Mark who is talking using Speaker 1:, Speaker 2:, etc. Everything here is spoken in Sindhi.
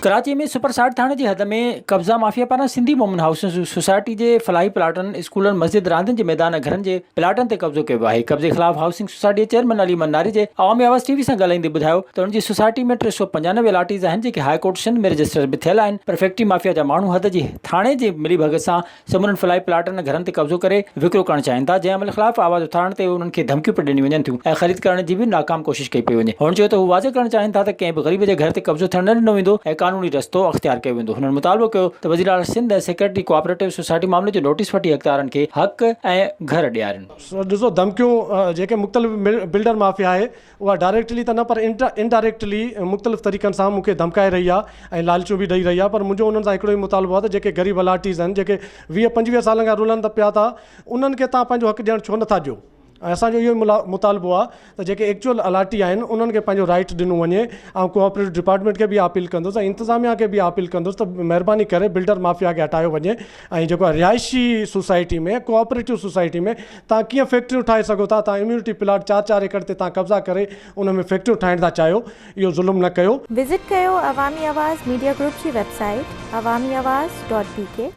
Speaker 1: ڪراچي ۾ سپر ساٺ ٿاڻي جي حد ۾ قبضا مافيا پاران سنڌي مومن هائوسنگ سوسائٽي جي فلاحي پلاٽن، اسڪولن، مسجد، راندين جي ميدان ۽ گهرن جي پلاٽن تي قبضو ڪيو ويو آهي. قبضي خلاف هائوسنگ سوسائٽي جي چيئرمين علي احمد ناريجي عوامي آواز ٽي وي سان ڳالهائيندي ٻڌايو ته ان جي سوسائٽي ۾ 395 الاٽيز آهن جيڪي هاء ڪورٽ سنڌ ۾ رجسٽر به ٿيل آهن پر فيڪٽري مافيا جا ماڻهو حد جي ٿاڻي جي ملي ڀڳت سان سمورن فلاحي پلاٽن ۽ گهرن تي قبضو ڪري وڪرو ڪرڻ چاهين ٿا، جنهن عمل خلاف آواز اٿارڻ تي انهن کي ڌمڪيون پڻ ڏنيون وڃن ٿيون ۽ خريد ڪرڻ جي به ناڪام ڪوشش ڪئي پئي وڃي. هن چيو ته هو واضح ڪرڻ چاهين ٿا ته ڪنهن به غريب جي گهر تي قبضو ٿيڻ نه ڏنو ويندو ۽ قانوني رستو اختيار ڪيو ويندو. هنن مطالبو ڪيو ته وزيراعليٰ سنڌ ۽ سيڪريٽري ڪوآپريٽو سوسائٽي معاملي جو نوٽيس وٺي حقدارن کي حق ۽ گهر ڏيارين.
Speaker 2: ڏسو ڌمڪيون جيڪي مختلف بلڊر مافيا آهي اها ڊائريڪٽلي ته نه پر انڊائريڪٽلي مختلف طريقن سان مون کي ڌمڪائي رهي آهي ۽ لالچون به ڏئي رهي آهي پر منهنجو انهن سان هڪڙو ئي مطالبو آهي ته جيڪي غريب الاٽيز آهن جيڪي 20 25 سالن کان رلن ته پيا ٿا انهن کي توهان پنهنجو حق ڏيڻ ڇو نٿا ڏيو ۽ اسان جو اهو ئي مطالبو آهي ته جيڪي ايڪچوئل الاٽي آهن انهن کي پنهنجو رائيٽ ڏنو وڃي. آئون ڪوآپريٽو ڊپارٽمينٽ کي به اپيل ڪندس ۽ انتظاميا کي به اپيل ڪندس ته مهرباني ڪري بلڊر مافيا کي هٽايو وڃي ۽ جيڪو آهي رهائشي سوسائٽي ۾ ڪوآپريٽو سوسائٽي ۾ توهان ڪيئن فيڪٽريون ٺاهي سگهو ٿا توهان اميونٽي پلاٽ چار چار ايڪڙ تي توهان قبضا ڪري ان ۾ فيڪٽريون ٺاهڻ ٿا چاهيو اهو ظلم نه ڪيو.
Speaker 3: وزٽ ڪيو عوامي آواز ميڊيا گروپ جي website Awami Awaz dot B K.